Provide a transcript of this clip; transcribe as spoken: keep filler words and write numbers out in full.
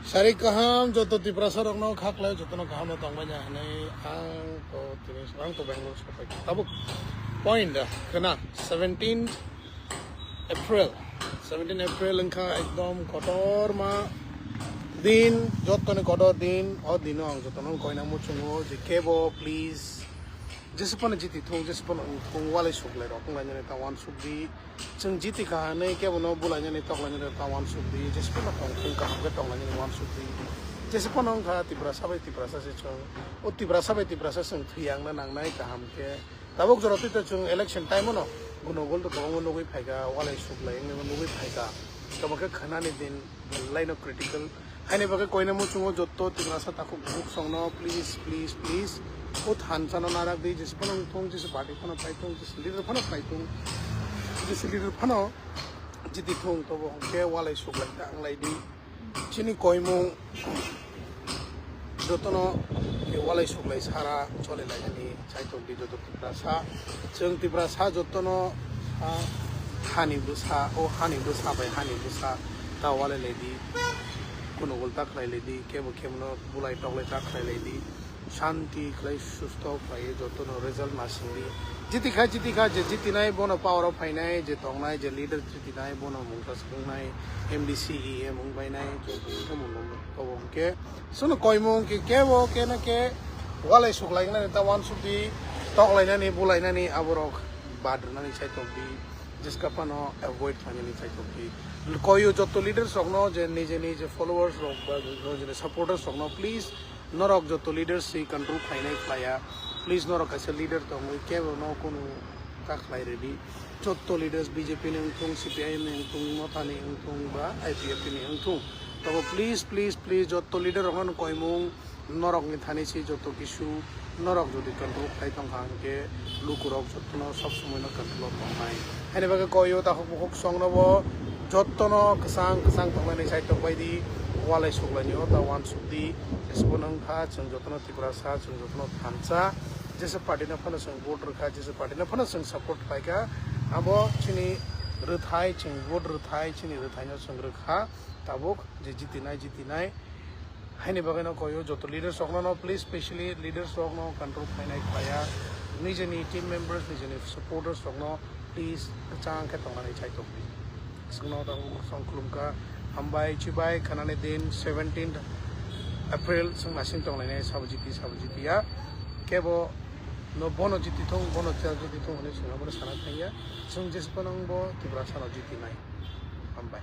Sari kaham joto Tiprasa rokno khaklai jotono kaham no tongmani hinwi ang to tini ang to Bangalore sopai tabuk point da khna seventeen April, seventeen April wngkha ekdom kotorma din, jotoni kotor din. O dino ang jotono koina muchungo je kebo please jesupano jiti thung jesupano wng thung walai suklai rok wnglainani ta wansuk di. Chwng jiti kha hinwi kebono bulainani toklainani ta wansuk di, jesupano tong thung kaham khe toklainani wansuk di. Jesupano wngkha Tiprasa bai Tiprasa se chwng. O Tiprasa bai Tiprasa chwng thwiyangna nangnai kaham khe. Tabuk jora twi to chwng election time no gunogol to kwbangma nugwi phaikha, walai suklai wngwi nugwi phaikha. Tamo khe khwnani din belai no critical. Haini bagwi koina muchungo jotto Tiprasa takhuk bukhuk songno please, please, please. O thansa no narak di, jesi phano wng thung, jesi party phano phai thung, jesi leader phano phai thung, jesi leader phano jiti thung, tobo hwnkhe walai suklai ta wnglai di. Chini koimung jotono walai suklai sara choli lainani chaitok di joto Tiprasa. Chwng Tiprasa jotono ha, hani bwsa, o hani bwsa bai hani bwsa ta walai lai di. Kuno ulta khlai lai di, kebo kebono bulai toklai ta khlai lai di. Shanti khlai susto khlai jotono result ma singdi. Jiti kha, jiti kha, je jitinai bono power o phainai, je tongnai, je leader jitinai, bono mungsa swkwngnai, M D C, E M wngbainai, joto wngkha muno tobo hwnkhe. Sono koimung khe kebo keno khe walai suklainani ta wansuk di, toklainani, bulainani, aborok bad rwnani chaitok di, jeska phano avoid khlainani chaitok di. Koyo joto leaders rokno je nijeni je followers rok ba nijeni supporters rokno please norok joto leaders si control khlainai khlaiya, please norok kaisa leader tongwi kebo no kunu ta khlai redi. Joto leaders B J P ni wngthung, C P I M ni wngthung, Motha ni wngthung ba I P F T ni wngthung, tobo please, please, please joto leader rokno koimung norok ni thani si joto kisu norok jodi control khai tongkha hwnkhe lukurok jotono sob somoi no control o tongnai. Haini bagwi koyo takhuk bukhuk songno bo jotono kwchang kwchang tongnani chaitok bai di, walai suklaini o ta wansuk di. Jesbo nang kha chwng jotono Tiprasa, chwng jotono thansa, jesa party no phano chwng vote rwkha, jesa party no phano chwng support khlaikha, abo chini rwthai, chwng vote rwthai, chini rwthai no chwng rwkha tabuk je jitinai jitinai. Haini bagwi no koyo joto leaders rokno no please, specially leaders rokno control khlainai khlaiya, nijeni team members, nijeni supporters rokno please kwchang khe tongnani chaitok di. Chwngno tabuk song khulumkha, hambai chibai khanani din seventeenth April chwng nasing tonglainai sabo jiti sabo jiti ya. Kebo no bono jiti thung, bono chel jiti thung hinwi chwng abono sana thangya. Chwng jesbo nang bo Tiprasa no jiti nai. Hambai.